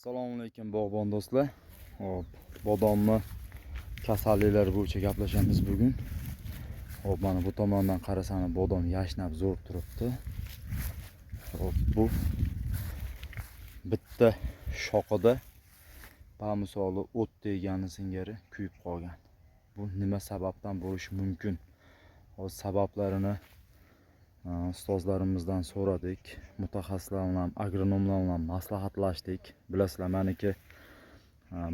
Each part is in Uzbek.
Assalomu alaykum bog'bon do'stlar. Hop, bodomni kasalliklari bo'yicha gaplashamiz bugun. Hop, mana bu tomondan qarasangiz bodom yashnab zo'r turibdi. Hop, bu bitta shoxida bamisoli o't degani singari kuyib qolgan. Bu nima sababdan bo'lishi mumkin? Hozir sabablarini ustozlarimizdan so'radik, mutaxassislar bilan, agronomlar bilan maslahatlashdik. Bilasizlar, meniki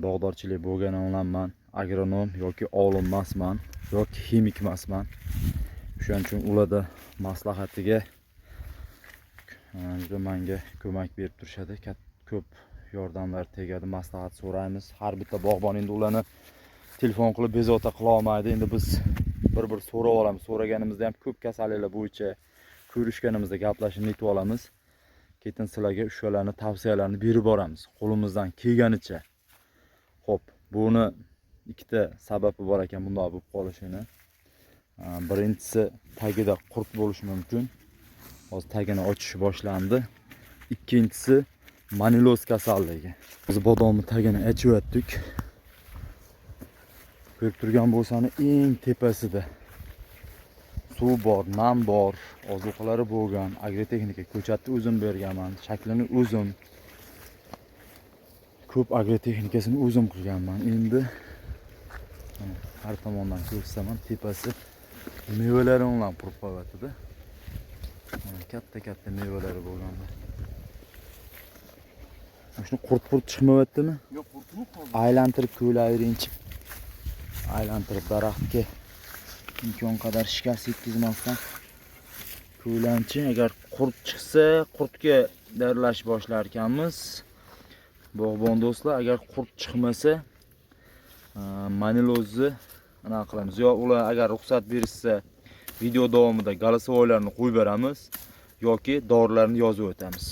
bog'dorchilik bo'lgani bilan man agronom yoki olim emasman yoki ximik emasman. Shuning uchun ularda maslahatiga juda menga ko'mak berib turishadi. Ko'p yordamlar tegadi, maslahat so'raymiz. Har bitta bog'bon endi ularni telefon qilib bezovta qila olmaydi. Endi biz bir-bir so'rab olamiz. So'raganimizda ham ko'p kasalliklar bo'yicha ko'rishganimizda gaplashib netib olamiz. Keyin sizlarga o'shalarni tavsiyalarini berib boramiz qo'limizdan kelganicha. Xo'p, buni ikkita sababi bor ekan bundoq bo'lib qolishini. Birinchisi tagida qurt bo'lishi mumkin. Hozir tagini ochish boshlandi. Ikkinchisi maniloz kasalligi. Biz bodomni tagini achyaptik. Ko'rib turgan bo'lsangiz eng tepasida suv bor, nam bor, ozuqalari bo'lgan, agrotexnika ko'chatni o'zim berganman, shaklini o'zim, ko'p agrotexnikasini o'zim qilganman. Endi har tomondan ko'rsaman tepasi mevalari bilan qurib qolyapti-da. Katta-katta mevalari bo'lganda. Shuni qurt-qurt chiqmayaptimi? Yo'q, qurtib qoldi. Aylantirib ko'layveringchi. Aylantirib daraxtga imkon qadar shikast yetkazmasdan ko'lanchi. Agar qurt chiqsa, qurtga dorilash boshlar ekanmiz. Bog'bon do'stlar, agar qurt chiqmasa, manilozni ana qilamiz. Yo ular agar ruxsat berishsa, video davomida голосовойlarni qo'yib beramiz yoki dorilarni yozib o'tamiz.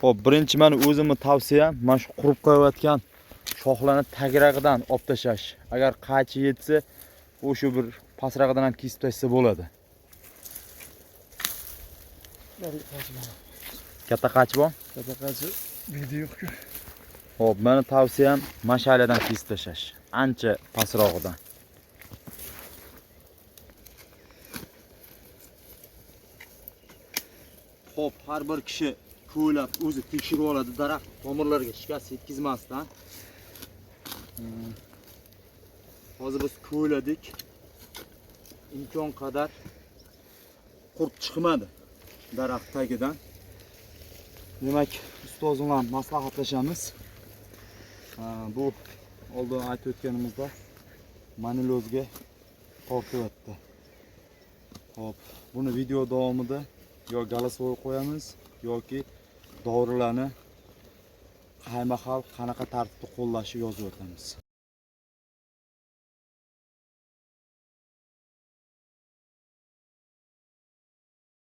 Xo'p, birinchi meni o'zimni tavsiyam mana shu qurib qo'yayotgan shoxlarni tagrag'idan olib tashlash. Agar qaychi yetsa, o'sha bir pastrog'idan ham kesib tashlasa bo'ladi. Katta qaychi bor? Katta qaychi bedi yo'q-ku. Xo'p, meni tavsiyam mashaladan kesib tashlash. Ancha pastrog'idan. Xo'p, har bir kishi ko'ylab o'zi tekshirib oladi, daraxt tomirlariga shikast yetkazmasdan. Hozir biz ko'yladik. Imkon qadar qurt chiqmadi daraxt tagidan. Demak, ustozim bilan maslahatlashamiz. Bu oldin aytib o'tganimizda manilozga tortyapti. Xo'p, buni video davomida yo голосовой qo'yamiz yoki dorilarni qaymahal qanaqa tartibda qo'llashni yozib o'tamiz.